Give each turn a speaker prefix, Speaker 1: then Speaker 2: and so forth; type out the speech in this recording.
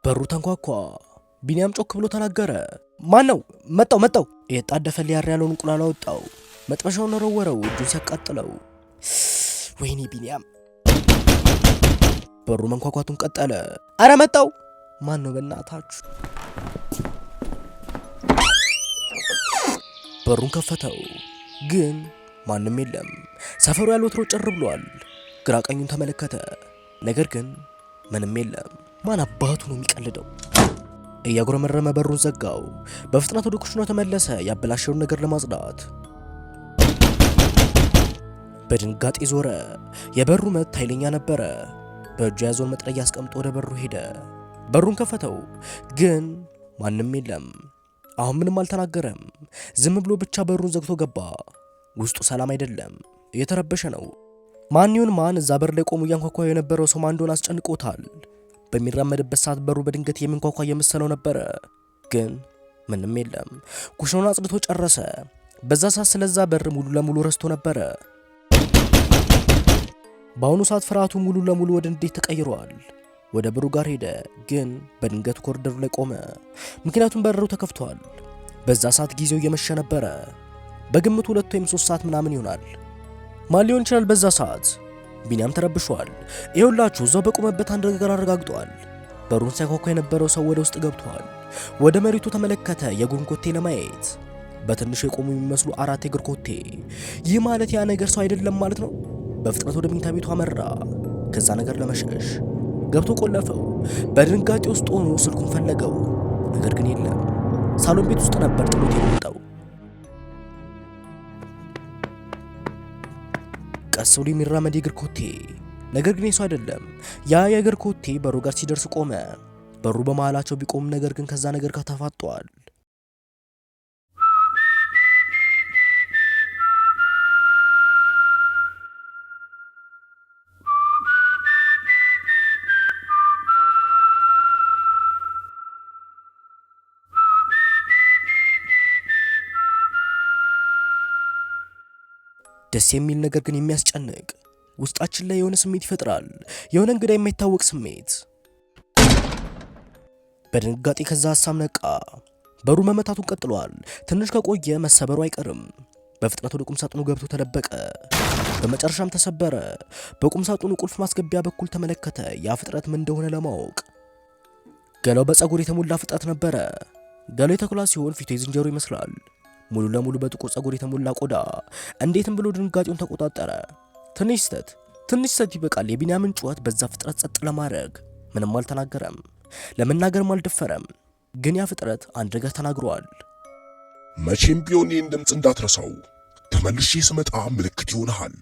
Speaker 1: በሩ ተንኳኳ። ቢንያም ጮክ ብሎ ተናገረ። ማን ነው? መጣው መጣው። እየጣደፈ ሊያር ያለውን እንቁላል አወጣው። መጥበሻውን ወረወረው፣ እጁን ሲያቃጥለው። ወይኔ ቢንያም! በሩ መንኳኳቱን ቀጠለ። አረ መጣው። ማን ነው በእናታችሁ? በሩን ከፈተው፣ ግን ማንም የለም። ሰፈሩ ያለ ወትሮ ጭር ብሏል። ግራ ቀኙን ተመለከተ፣ ነገር ግን ምንም የለም። ማን አባቱ ነው የሚቀልደው? እያጉረመረመ በሩን ዘጋው። በፍጥነት ወደ ኩሽናው ተመለሰ፣ ያበላሸውን ነገር ለማጽዳት። በድንጋጤ ዞረ። የበሩ መት ኃይለኛ ነበረ። በእጁ የያዘውን መጥረጊያ አስቀምጦ ወደ በሩ ሄደ። በሩን ከፈተው፣ ግን ማንም የለም። አሁን ምንም አልተናገረም። ዝም ብሎ ብቻ በሩን ዘግቶ ገባ። ውስጡ ሰላም አይደለም፣ እየተረበሸ ነው። ማን ይሁን ማን እዛ በር ላይ ቆሞ እያንኳኳ የነበረው ሰው ማን እንደሆነ አስጨንቆታል። በሚራመድበት ሰዓት በሩ በድንገት የሚንኳኳ እየመሰለው ነበረ፣ ግን ምንም የለም። ኩሽናውን አጽድቶ ጨረሰ። በዛ ሰዓት ስለዛ በር ሙሉ ለሙሉ ረስቶ ነበረ። በአሁኑ ሰዓት ፍርሃቱ ሙሉ ለሙሉ ወደ ንዴት ተቀይሯል። ወደ በሩ ጋር ሄደ፣ ግን በድንገት ኮሪደሩ ላይ ቆመ። ምክንያቱም በሩ ተከፍቷል። በዛ ሰዓት ጊዜው እየመሸ ነበረ። በግምት 2 ወይም 3 ሰዓት ምናምን ይሆናል። ማን ሊሆን ይችላል በዛ ሰዓት? ቢንያም ተረብሿል። ይኸውላችሁ እዛው በቆመበት አንድ ነገር አረጋግጧል። በሩን ሲያንኳኳ የነበረው ሰው ወደ ውስጥ ገብቷል። ወደ መሬቱ ተመለከተ፣ የእግሩን ኮቴ ለማየት። በትንሹ የቆሙ የሚመስሉ አራት የእግር ኮቴ። ይህ ማለት ያ ነገር ሰው አይደለም ማለት ነው። በፍጥነት ወደ መኝታ ቤቱ አመራ፣ ከዛ ነገር ለመሸሽ። ገብቶ ቆለፈው። በድንጋጤ ውስጥ ሆኖ ስልኩን ፈለገው፣ ነገር ግን የለም። ሳሎን ቤት ውስጥ ነበር ጥሎት የወጣው። ቀስ ብሎ የሚራመድ የእግር ኮቴ፣ ነገር ግን የሰው አይደለም። ያ የእግር ኮቴ በሩ ጋር ሲደርስ ቆመ። በሩ በመሃላቸው ቢቆም፣ ነገር ግን ከዛ ነገር ጋር ተፋጧል። ደስ የሚል ነገር ግን የሚያስጨንቅ ውስጣችን ላይ የሆነ ስሜት ይፈጥራል። የሆነ እንግዳ የማይታወቅ ስሜት። በድንጋጤ ከዛ ሀሳብ ነቃ። በሩ መመታቱን ቀጥሏል። ትንሽ ከቆየ መሰበሩ አይቀርም። በፍጥነት ወደ ቁም ሳጥኑ ገብቶ ተደበቀ። በመጨረሻም ተሰበረ። በቁም ሳጥኑ ቁልፍ ማስገቢያ በኩል ተመለከተ፣ ያ ፍጥረት ምን እንደሆነ ለማወቅ። ገላው በፀጉር የተሞላ ፍጥረት ነበረ። ገላው የተኩላ ሲሆን ፊቱ የዝንጀሮ ይመስላል። ሙሉ ለሙሉ በጥቁር ፀጉር የተሞላ ቆዳ። እንዴትም ብሎ ድንጋጤውን ተቆጣጠረ። ትንሽ ስህተት፣ ትንሽ ስህተት ይበቃል የቢንያምን ጩኸት በዛ ፍጥረት ጸጥ ለማድረግ። ምንም አልተናገረም፣ ለመናገርም አልደፈረም። ግን ያ ፍጥረት አንድ ነገር ተናግሯል።
Speaker 2: መቼም ቢሆን ይህን ድምፅ እንዳትረሳው። ተመልሼ ስመጣ ምልክት ይሆንሃል።